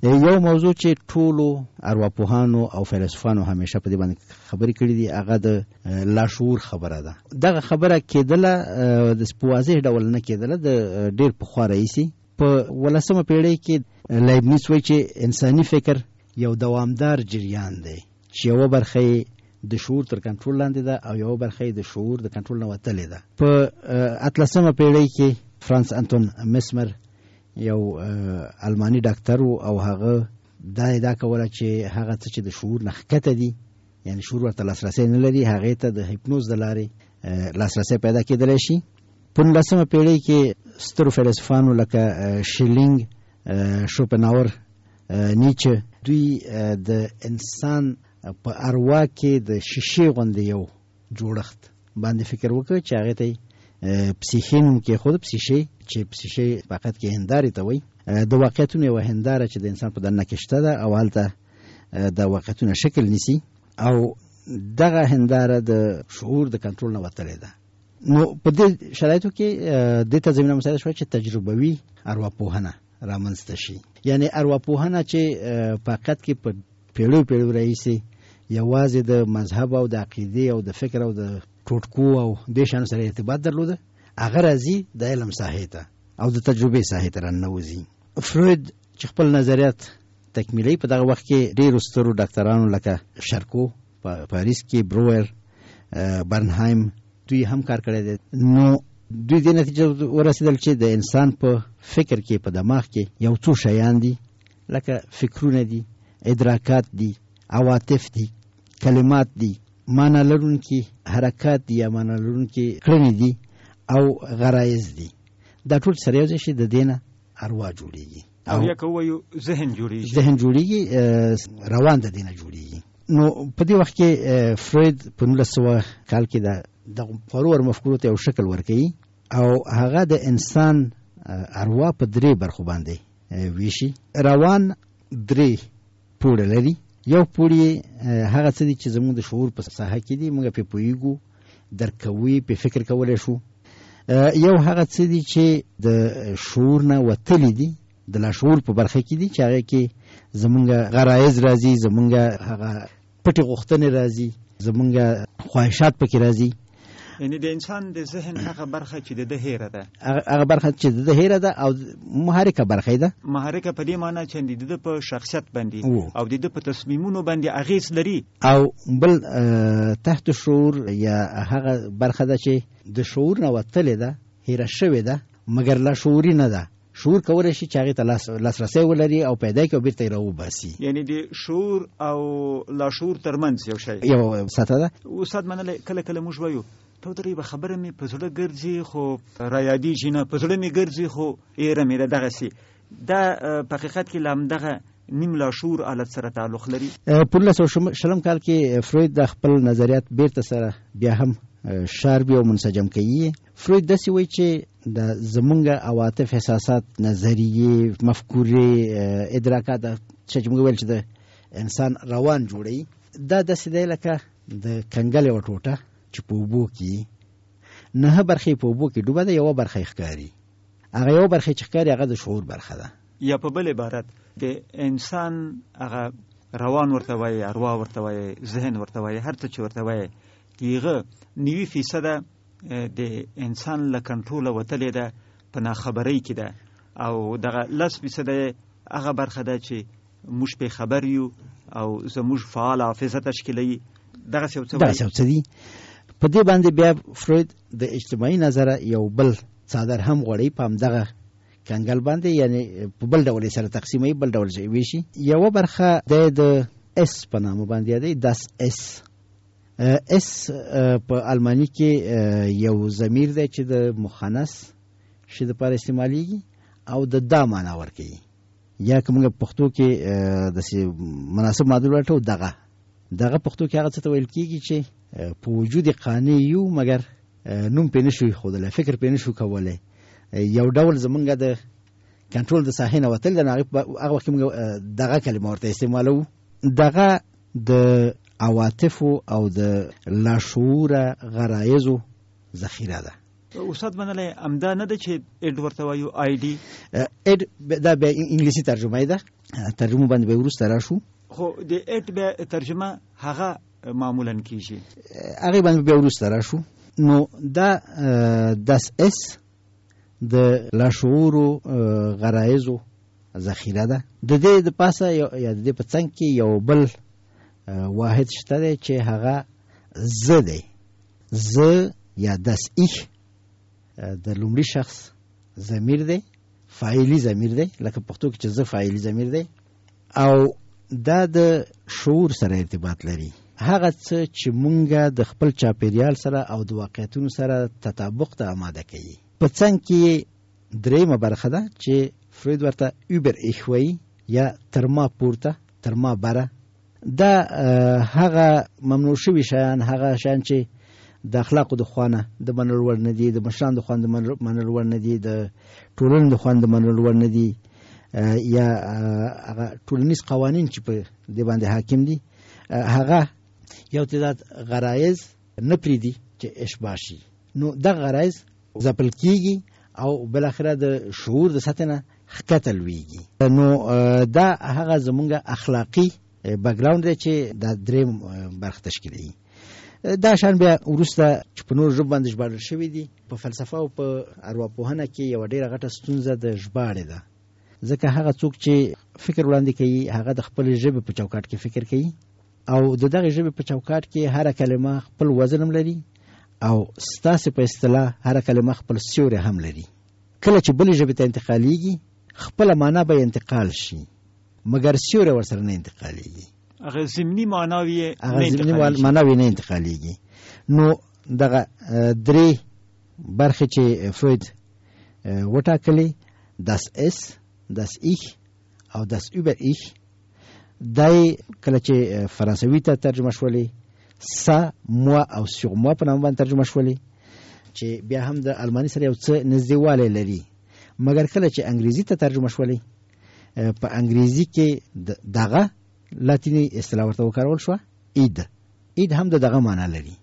یو موضوع چې ټولو ارواپوهانو او فیلسوفانو همیشه په دې باندې خبرې کړې دي، هغه د لاشعور خبره ده. دغه خبره کېدله، د په واضح ډول نه کېدله د ډېر پخوا راهیسې. په ولسمه پیړۍ کې لایبنیڅ وایي چې انساني فکر یو دوامدار جریان دی چې یوه برخه یې د شعور تر کنټرول لاندې ده او یوه برخه یې د شعور د کنټرول نه وتلې ده. په اتلسمه پیړۍ کې فرانس انتون مسمر یو الماني ډاکتر و او هغه دا ادعا کوله چې هغه څه چې د شعور نه ښکته دي، یعنی شعور ورته لاسرسی نه لري، هغې ته د هیپنوز د لارې لاسرسی پیدا کېدلی شي. په نولسمه پیړۍ کې سترو فیلسوفانو لکه شیلینګ، شوپنهاور، نیچه، دوی د انسان په اروا کې د شیشې غوندې یو جوړښت باندې فکر وکړ چې هغې ته یې پسیخې نوم کېښود. پسیشې چې پسیشې په حقیقت کې هندارې ته وایي، د واقعیتونو یوه هنداره چې د انسان په دننه کې شته ده او هلته د واقعیتونو شکل نیسي او دغه هنداره د شعور د کنټرول نه وتلې ده. نو په دې شرایطو کې دې ته زمینه مساعده شوه چې تجربوي ارواپوهنه رامنځته شي. یعنی ارواپوهنه چې په حقیقت کې په پیړیو پیړیو راهیسې یوازې د مذهب او د عقیدې او د فکر او د ټوټکو او دې شیانو سره ارتباط درلوده، هغه راځي د علم ساحې ته او د تجربې ساحې ته راننوځي. فروید چې خپل نظریات تکمیلوي، په دغه وخت کې ډېرو سترو ډاکترانو لکه شرکو په پاریس کې، برویر، برنهایم، دوی هم کار کړی دی. نو دوی دې نتیجه ورسېدل چې د انسان په فکر کې، په دماغ کې یو څو شیان دي، لکه فکرونه دي، ادراکات دي، عواطف دي، کلمات دي، معنا لرونکي حرکات دي یا معنا لرونکي کړنې دي او غرایز دي. دا ټول سره یو ځای شي، د دې نه اروا جوړیږي او یا که ووایو ذهن جوړیږي، ذهن جوړیږي، روان د دې نه جوړیږي. نو په دې وخت کې فروید په 1900 کال کې دغو خورو مفکورو ته یو شکل ورکوي او هغه د انسان اروا په درې برخو باندې ویشي. روان درې پوړه لري. یو پوړ یې هغه څه دي چې زموږ د شعور په ساحه کې دي، موږ پرې پوهیږو، درک کوو، پرې فکر کولی شو. یو هغه څه دي چې د شعور نه وتلي دي، د لاشعور په برخه کې دي، چې هغه کې زموږ غرایز راځي، زموږ هغه پټې غوښتنې راځي، زموږ خواهشات پکې راځي. یعنی د انسان د ذهن هغه برخه چې د ده هېره ده، هغه برخه چې د ده هېره ده او محرکه برخه ده. محرکه په دې معنی چې د ده په شخصیت باندې او د ده په تصمیمونو باندې اغېز لري. او بل تحت شعور یا هغه برخه ده چې د شعور نه وتلې ده، هېره شوې ده، مګر لا شعوري نه ده. شعور کولی شي چې هغې ته لاسرسی ولري او پیدا کړي او بېرته یې راوباسي. یعنی د شعور او لاشعور ترمنځ یو شی، یو سطح ده. استاد منلی، کله کله موږ وایو ته درې به خبره مې په زړه ګرځي خو رایادېږي نه، په زړه مې ګرځي خو هېره مې ده. دغسې دا په حقیقت کې له همدغه نیم لاشعور حالت سره تعلق لري. په 1920 کال کې فروید د خپل نظریات بېرته سره بیا هم شاربي او منسجم کوي. فروید داسې وایي چې د زمونږ عواطف، احساسات، نظریې، مفکورې، ادراکات، چې موږ ویل چې د انسان روان جوړوي، دا داسې دی لکه د کنګل یوه ټوټه چې په اوبو کې نهه برخې په اوبو کې ډوبه ده، یوه برخه یې ښکاري. هغه یوه برخه چې ښکاري هغه د شعور برخه ده. یا په بل عبارت د انسان هغه روان ورته وایي، اروا ورته وایي، ذهن ورته وایي، هر څه چې ورته وایي، هغه 90% د انسان له کنټروله وتلې ده، په ناخبرۍ کې ده، او دغه 10% هغه برخه ده چې موږ پرې خبر یو او زموږ فعال حافظه تشکیلوي. دغسې یو څه دغسې یو څه دي. په دې باندې بیا فروید د اجتماعي نظره یو بل څادر هم غوړوي په همدغه کنګل باندې، یعنی په بل ډول یې سره تقسیموي، بل ډول یې ویشي. یوه برخه دی د اس په نامه باندې یادوي، داس اس. اس په الماني کې یو ضمیر دی چې د مخنث شي دپاره استعمالیږي او د دا معنا ورکوي. یا که موږ پښتو کې داسې مناسب معادل ولټوو، دغه دغه پښتو کې هغه څه ته ویل کیږي چې په وجود قانع یو، مګر نوم پرې نشو ایښودلی، فکر پرې نشو کولی، یو ډول زمونږ د کنټرول د ساحې نه وتل ده. نو هغه وخت کې موږ دغه کلمه ورته استعمالوو. دغه د عواطفو او د لاشعوره غرایزو ذخیره ده. استاد منلی، همدا نه ده چې id ورته وایو؟ I D؟ Id دا بیا انګلیسي ترجمه ده، ترجمه باندې به وروسته راشو. خو د id بیا ترجمه هغه معمولا کیږي، هغه باندې بیا وروسته راشو. نو دا das Es د لاشعورو غرایزو ذخیره ده. د دې د پاسه یا د دې په څنګ کې یو بل واحد شته دی چې هغه زه دی. زه یا das Ich د لومړي شخص ضمیر دی، فاعلي ضمیر دی، لکه پښتو کې چې زه فاعلي ضمیر دی، او دا د شعور سره ارتباط لري. هغه څه چې مونږه د خپل چاپیریال سره او د واقعیتونو سره تطابق ته آماده کوي. په څنګ کې درېیمه برخه ده چې فروید ورته Über-Ich وایي، یا تر ما پورته، تر ما بره. دا هغه ممنوع شوي شیان، هغه شیان چې د اخلاقو د خوانه د منلو وړ نه دي، د مشرانو د خوانه د منلو وړ نه دي، د ټولنې د خوانه د منلو وړ نه دي، یا هغه ټولنیز قوانین چې په دې باندې حاکم دي، هغه یو تعداد غرایز نه پرېږدي چې اشباع شي. نو دغه غرایز ځپل کیږي او بالاخره د شعور د سطح نه ښکته لویږي. نو دا هغه زمونږ اخلاقي background دی چې دا درې برخه تشکیلوي. دا شان بیا وروسته چې په نورو ژبو باندې ژباړل شوي دي، په فلسفه او په ارواپوهنه کې یوه ډېره غټه ستونزه د ژباړې ده، ځکه هغه څوک چې فکر وړاندې کوي هغه د خپلې ژبې په چوکاټ کې فکر کوي، او د دغې ژبې په چوکاټ کې هره کلمه خپل وزن هم لري، او ستاسې په اصطلاح هره کلمه خپل سیوری هم لري. کله چې بلې ژبې ته انتقالیږي خپله معنا به انتقال شي، مګر سیوری ورسره نه انتقالیږي، هغه ضمني معناوي یې هغه نه ضمني انتقالیږي. معناوي نه انتقالیږي. نو دغه درې برخې چې فروید وټاکلې، das Es، das Ich او das Über-Ich، دا یې کله چې فرانسوي ته ترجمه شولې، ça، moi او surmoi په نامه باندې ترجمه شولې، چې بیا هم د الماني سره یو څه نږدېوالی لري. مګر کله چې انګریزي ته ترجمه شولې، په انګریزي کې دغه لاتیني اصطلاح ورته وکارول شوه، id. id هم د دغه معنا لري،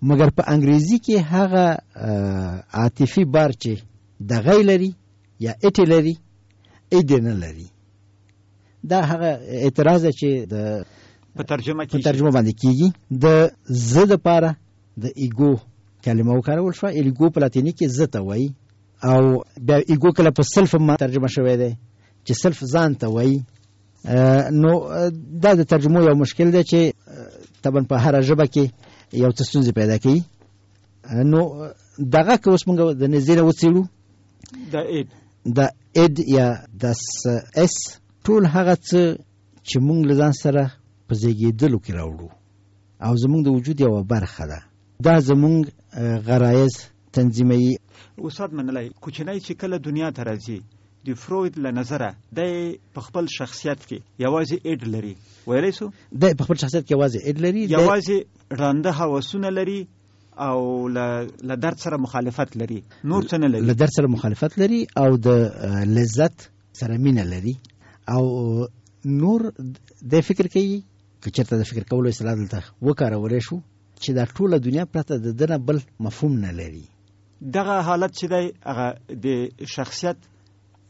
مګر په انګریزي کې هغه عاطفي بار چې دغه یې لري یا it یې لري، id یې نه لري. دا هغه اعتراض دی چې د په ترجمه په کېږي. ترجمه باندې کېږي. د زه دپاره د ایګو کلمه وکارول شوه. ایګو په لاتیني کې زه ته وایي، او بیا ایګو کله په self هم ترجمه شوی دی چې self ځان ته وایي. نو دا د ترجمو یو مشکل دی چې طبعا په هره ژبه کې یو څه ستونزې پیدا کوي. نو دغه که اوس موږ د نږدې نه وڅېړو، د id، د id یا das Es، ټول هغه څه چې موږ له ځان سره په زیږېدلو کې راوړو او زموږ د وجود یوه برخه ده، دا زموږ غرایز تنظیموي. استاد منلی، کوچنی چې کله دنیا ته راځي، د فروید له نظره دی په خپل شخصیت کې یوازې id لري، ویلی سو؟ دی په خپل شخصیت کې یوازې id لري، دی یوازې ړانده هوسونه لري او له درد سره مخالفت لري، نور څه نه لري. له درد سره مخالفت لري او د لذت سره مینه لري، او نور دی فکر کوي، که چېرته د فکر کولو اصطلاح دلته وکارولی شو، چې دا ټوله دنیا پرته د ده نه بل مفهوم نه لري. دغه حالت چې دی هغه د شخصیت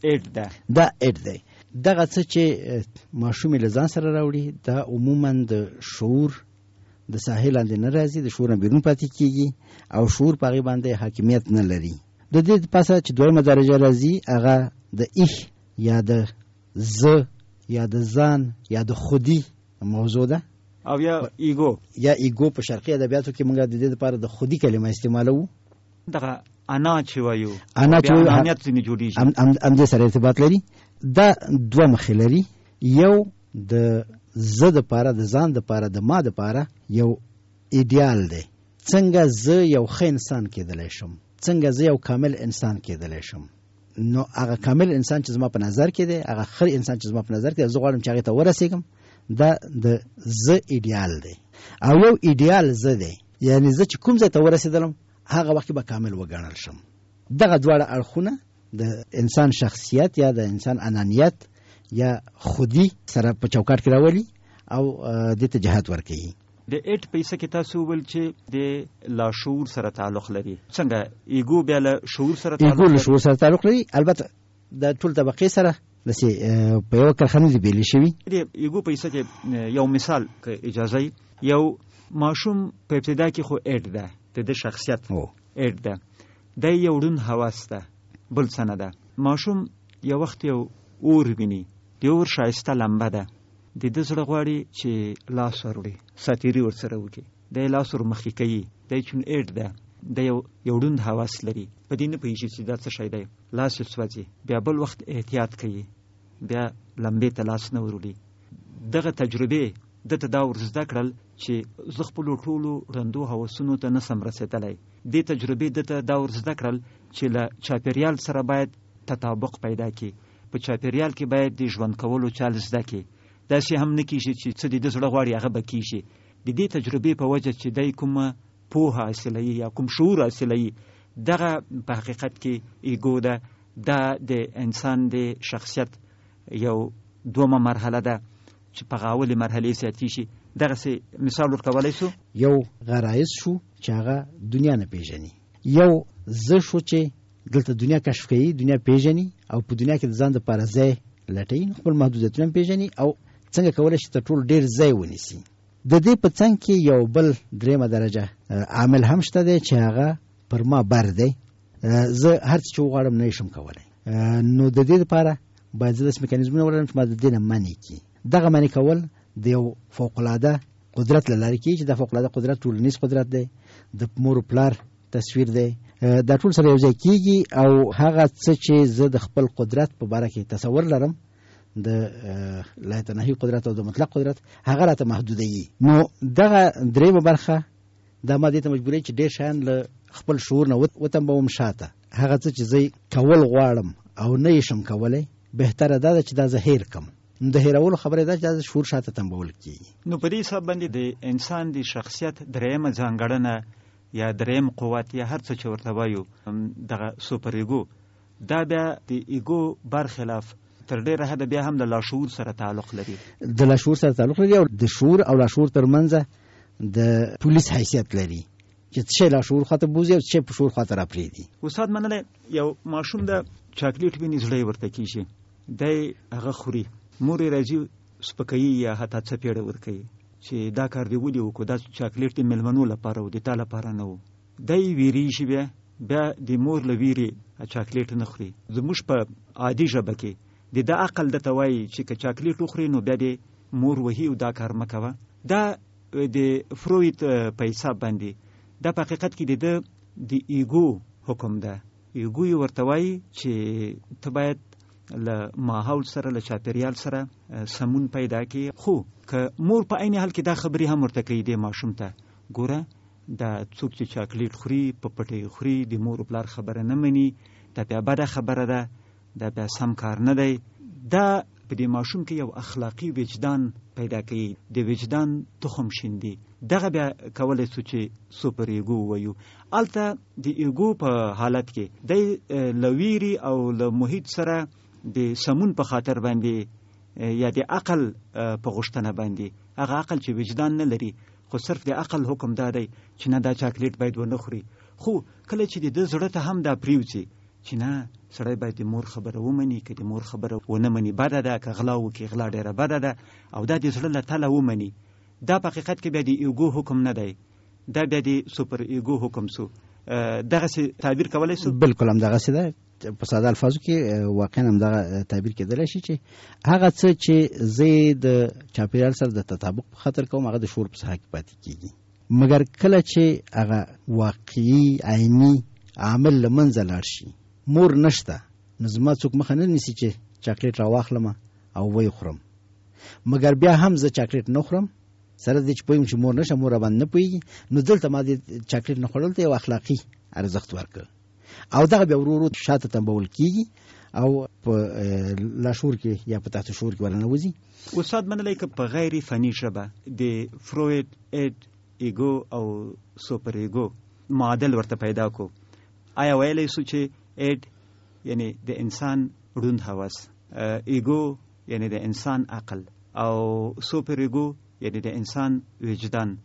id ده. دا id دی. دغه څه چې ماشوم یې له ځان سره راوړي، دا عموماً د شعور د ساحې لاندې نه راځي، د شعور نه بیرون پاتې کیږي او شعور په هغې باندې حاکمیت نه لري. د دې پاسه چې دویمه درجه راځي، هغه د Ich یا د زه یا د ځان یا د خودي موضوع ده، او یا ایګو. یا ایګو په شرقي ادبیاتو کې موږ د دې لپاره د خودي کلمه استعمالوو. دغه انا چې وایو، انا چې بیا وایو، انانیت ځینې جوړیږي. همدې سره ارتباط لري. دا دوه مخې لري، یو د زه دپاره، د ځان دپاره، د ما دپاره یو ایډیال دی، څنګه زه یو ښه انسان کېدلی شم، څنګه زه یو کامل انسان کېدلی شم. نو هغه کامل انسان چې زما په نظر کې دی، هغه ښه انسان چې زما په نظر کې دی، زه غواړم چې هغې ته ورسېږم، دا د زه ایډیال دی. او یو ایډیال زه دی، یعنی زه چې کوم ځای ته ورسېدلم هغه وخت کې به کامل وګڼل شم. دغه دواړه اړخونه د انسان شخصیت یا د انسان انانیت یا خودي سره په چوکاټ کې راولي او دې ته جهت ورکوي. د اډ په حصه کې تاسو وویل چې د لاشعور سره تعلق لري، څنګه ایګو بیا له شعور سره تعلق ایګو له شعور سره تعلق لري؟ البته د ټول طبقې سره داسې په یوه کرښه نه دي بېلې شوي. د ایګو په حصه کې یو مثال که اجازه، یو ماشوم په ابتدا کې خو اډ ده، د ده شخصیت اډ ده، دی یو ړوند هوس ده، بل څه نه ده. ماشوم یو وخت یو اور ویني، د اور ښایسته لمبه ده، د ده زړه غواړي چې لاس وروړي، ساتیري ورسره وکړي، دی لاس ور مخکې کوي، دی چون اډ ده، دی یو ړوند هوس لري، په دې نه پوهېږي چې دا څه شی دی، لاس یې سوځي، بیا بل وخت احتیاط کوي، بیا لمبې ته لاس نه وروړي. دغه تجربې ده ته دا ور زده کړل چې زه خپلو ټولو ړندو هوسونو ته نه سم رسېدلی. دې تجربې ده ته دا ور زده کړل چې له چاپېریال سره باید تطابق پیدا کړي، په چاپېریال کې باید د ژوند کولو چال زده کړي. داسې هم نه کېږي چې څه د ده زړه غواړي هغه به کېږي. د دې تجربې په وجه چې دی کومه پوهه حاصلوي یا کوم شعور حاصلوي، دغه په حقیقت کې ایګو ده. دا د انسان د شخصیت یو دومه مرحله ده چې په غاولې مرحلې زیاتېږي. دغسې مثال ورکولی شو. یو غرایز شو چې هغه دنیا نه پیژني، یو زه شو چې دلته دنیا کشف کوي، دنیا پیژني او په دنیا کې د ځان دپاره ځای لټوي، خپل محدودیتونه هم پیژني او څنګه کولی شي تر ټولو ډېر ځای ونیسي. د دې په څنګ کې یو بل درېیمه درجه عامل هم شته دی چې هغه پر ما بر دی، زه هر څه چې وغواړم نه یې شم کولی. نو د دې لپاره باید زه داسې میکانیزمونه ولرم چې ما د دې نه منع کړي. دغه منع کول د یو فوق العاده قدرت له لارې کېږي چې دا فوق العاده قدرت ټولنیز قدرت دی، د مور و پلار تصویر دی، دا ټول سره یو ځای کېږي او هغه څه چې زه د خپل قدرت په باره کې تصور لرم، د لایتناهي قدرت او د مطلق قدرت، هغه راته محدودوي. نو دغه درېیمه برخه دا ما دې ته مجبوروي چې ډېر شیان له خپل شعور نه وتمبوم شاته. هغه څه چې زه کول غواړم او نه یې شم کولی، بهتره دا ده چې دا زه هېر کړم. نو د هېرولو خبره دا چې دا شعور شاته تمبول کېږي. نو په دې حساب باندې د انسان د شخصیت درېیمه ځانګړنه یا درېیم قوت یا هر څه چې ورته وایو دغه سوپر ایګو، دا بیا د ایګو برخلاف تر ډېره حده بیا هم د لاشعور سره تعلق لري. د لاشعور سره تعلق لري او د شعور او لاشعور ترمنځ د پولیس حیثیت لري چې څه شی لاشعور خواته بوځي او څه شی په شعور خواته راپرېږدي. استاد منلی، یو ماشوم د چاکلیټ ویني زړه یې ورته کېږي، دی هغه خوري، مور یې راځي سپکوي یا حتی څپېړه ورکوي چې دا کار دې ولې وکړو، دا چاکلیټ د مېلمنو لپاره و، د تا لپاره نه و. دی ویریږي، بیا د مور له ویرې چاکلیټ نه خوري. زموږ په عادي ژبه کې د ده عقل ده ته وایي چې که چاکلیټ وخوري نو بیا دې مور وهي او دا کار مه کوه. دا د فروید په حساب باندې دا په حقیقت کې د ده د ایګو حکم ده. ایګو یې ورته وایي چې ته باید له ماحول سره، له چاپېریال سره سمون پیدا کړې. خو که مور په عین حال کې دا خبرې هم ورته کوي دې ماشوم ته، ګوره دا څوک چې چاکلیټ خوري په پټه یې خوري، د مور و پلار خبره نه مني، دا بیا بده خبره ده، دا بیا سم کار نه دی. دا په دې ماشوم کې یو اخلاقي وجدان پیدا کوي، د وجدان تخم شیندي. دغه بیا کولی سو چې سوپر ایګو ووایو. هلته د ایګو په حالت کې دی له ویرې او له محیط سره د سمون په خاطر باندې یا د عقل په غوښتنه باندې، هغه عقل چې وجدان نه لري، خو صرف د عقل حکم دا دی چې نه دا چاکلیټ باید ونه خوري. خو کله چې د ده زړه ته هم دا پریوځي چې نه سړی باید د مور خبره ومني، که د مور خبره ونه مني بده ده، که غلا وکړي غلا ډېره بده ده، او دا د زړه له تله ومني، دا په حقیقت کې بیا د ایګو حکم نه دی، دا بیا د سوپر ایګو حکم سو. دغسې تعبیر کولی سو؟ بالکل همدغسې ده. په ساده الفاظو کې واقعا همدغه تعبیر کېدلی شي چې هغه څه چې زه یې د چاپېریال سره د تطابق په خاطر کوم هغه د شعور په ساحه کې پاتې کېږي، مګر کله چې هغه واقعي عیني عامل له منځه لاړ شي، مور نشته، نو زما څوک مخه نه نیسي چې چاکلیټ راواخلم او ویې خورم، مګر بیا هم زه چاکلیټ نه خورم سره دې چې پوهېږم چې مور نشته، مور راباندې نه پوهېږي، نو دلته ما دې چاکلیټ نه خوړل ته یو اخلاقي ارزښت ورکړ او دغه بیا ورو ورو شاته تمبول کېږي او په لاشعور کې یا په تحت شعور کې ورننوځي. استاد منلی که په غیر فني ژبه د فروید اډ ایګو او سوپر ایګو معادل ورته پیدا کو، آیا ویلی سو چې اډ یعنی د انسان ړوند هوس، ایګو یعنی د انسان عقل، او سوپر ایګو یعنی د انسان وجدان،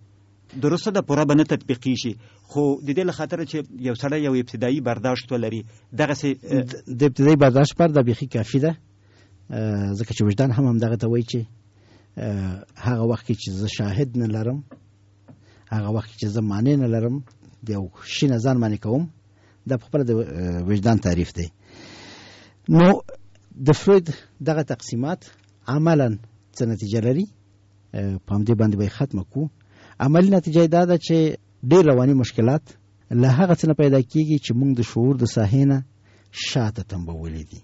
درسته ده، پوره به نه تطبیقیږي، خو د دې له خاطره چې یو سړی یو ابتدایي برداشت ولري دغسې. د ابتدایي برداشت لپاره دا بیخي کافي ده، ځکه چې وجدان هم همدغه ته وایي چې هغه وخت کې چې زه شاهد نه لرم، هغه وخت کې چې زه معنی نه لرم، د یو شي نه ځان معنی کوم، دا په خپله د وجدان تعریف دی. نو د فروید دغه تقسیمات عملا څه نتیجه لري؟ په همدې باندې به یې ختمه کړو. عملي نتیجه یې دا ده چې ډېر رواني مشکلات له هغه څه نه پیدا کیږي چې موږ د شعور د ساحې نه شاته تمبولي دي.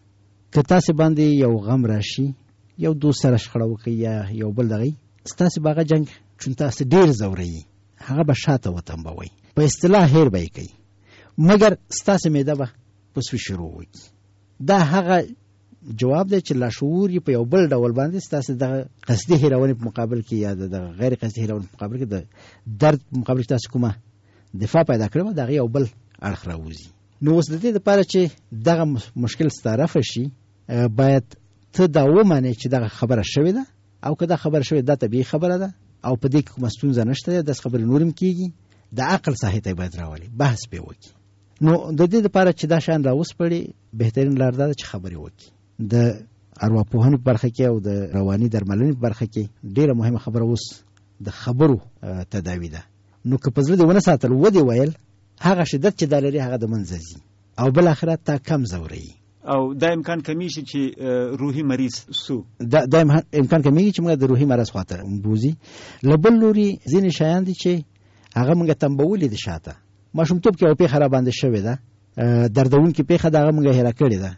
که تاسې باندې یو غم راشي، یو دوست سره شخړه وکړئ یا یو بل دغه، ستاسې به هغه جنګ چون تاسې ډېر ځوروي، هغه به شاته وتمبوئ، په اصطلاح هېر به یې کوي، مګر ستاسې معده به په سوي شروع وکړي. دا هغه جواب دی چې لاشعور یې په یو بل ډول باندې ستاسې دغه قصدي هېرونې په مقابل کې یا دغه غیر قصدي هېرونې په مقابل کې، د درد په مقابل کې تاسې کومه دفاع پیدا کړې وه، د هغې یو بل اړخ راوځي. نو اوس د دې لپاره چې دغه مشکل ستا رفع شي، باید ته دا ومنې چې دغه خبره شوې ده، او که دا خبره شوې دا طبیعي خبره ده او په دې کې کومه ستونزه نشته ده، داسې خبرې نورې هم کېږي، د عقل ساحې ته یې باید راولي، بحث پرې وکړي. نو د دې لپاره چې دا شیان راوسپړي، بهترین لار دا ده چې خبرې وکړي. د ارواپوهنې په برخه کې او د رواني درملنې په برخه کې ډېره مهمه خبره اوس د خبرو تداوي ده. نو که په زړه دې ونه ساتل، ودې ویل، هغه شدت چې دا لري هغه د منځه ځي او بالاخره تا کم ځوروي. او دا امکان کمیږي چې روحي مریض سو. دا امکان کمیږي چې موږ د روحي مرض خواته بوځي. له بل لوري ځینې شیان دي چې هغه موږ تمبولي دي شاته. ماشومتوب کې یوه پېښه را باندې شوې ده، دردونکې پېښه ده، هغه موږ هېره کړې ده،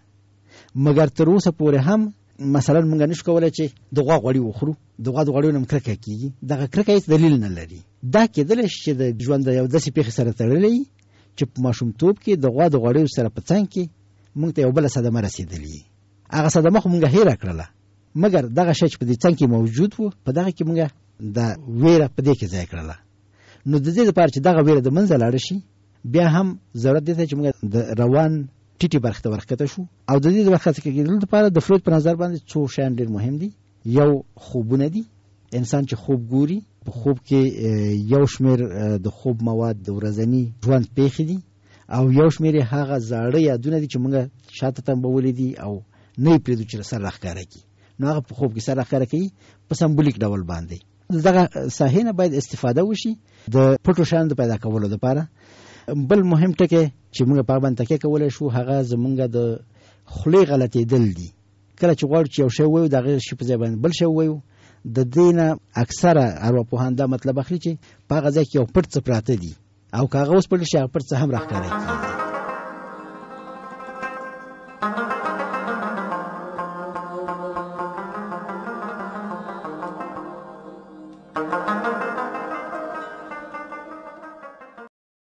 مګر تر اوسه پورې هم مثلا موږ نشو کولی چې د غوا غوړي وخورو، د غوا د غوړیو نه هم کرکه کېږي، دغه کرکه هېڅ دلیل نه لري. دا کېدلی شي چې د ژوند د یو داسې پېښې سره تړلی وي چې په ماشومتوب کې د غوا د غوړیو سره په څنګ کې موږ ته یو بله صدمه رسېدلې وي. هغه صدمه خو موږ هېره کړله، مګر دغه شی چې په دې څنګ کې موجود و، په دغه کې موږ د ویره په دې کې ځای کړله. نو د دې لپاره چې دغه ویره د منځه لاړه شي، بیا هم ضرورت دی چې موږ د روان ټیټې برخې ته ورښکته شو. او د دې د ورښکته کېدلو لپاره د فروید په نظر باندې څو شیان ډېر مهم دي. یو خوبونه دي، انسان چې خوب ګوري، په خوب کې یو شمېر د خوب مواد د ورځني ژوند پېښې دي، او یو شمېر یې هغه زاړه یادونه دي چې موږ شاته تمبولي دي او نه یې پرېږدو چې سر راښکاره کړي. نو هغه په خوب کې سر راښکاره کوي په سمبولیک ډول باندې. دغه ساحې نه باید استفاده وشي د پټو شیانو د پیدا کولو لپاره. بل مهم ټکی چې موږ په هغه باندې تکیه کولی شو، هغه زموږ د خولې غلطېدل دي. کله چې غواړو چې یو شی ووایو، د هغې شي په ځای باندې بل شی ووایو، د دې نه اکثره ارواپوهان دا مطلب اخلي چې په هغه ځای کې یو پټ څه پراته دي، او که هغه وسپړل شي، هغه پټ څه هم راښکاره کېږي.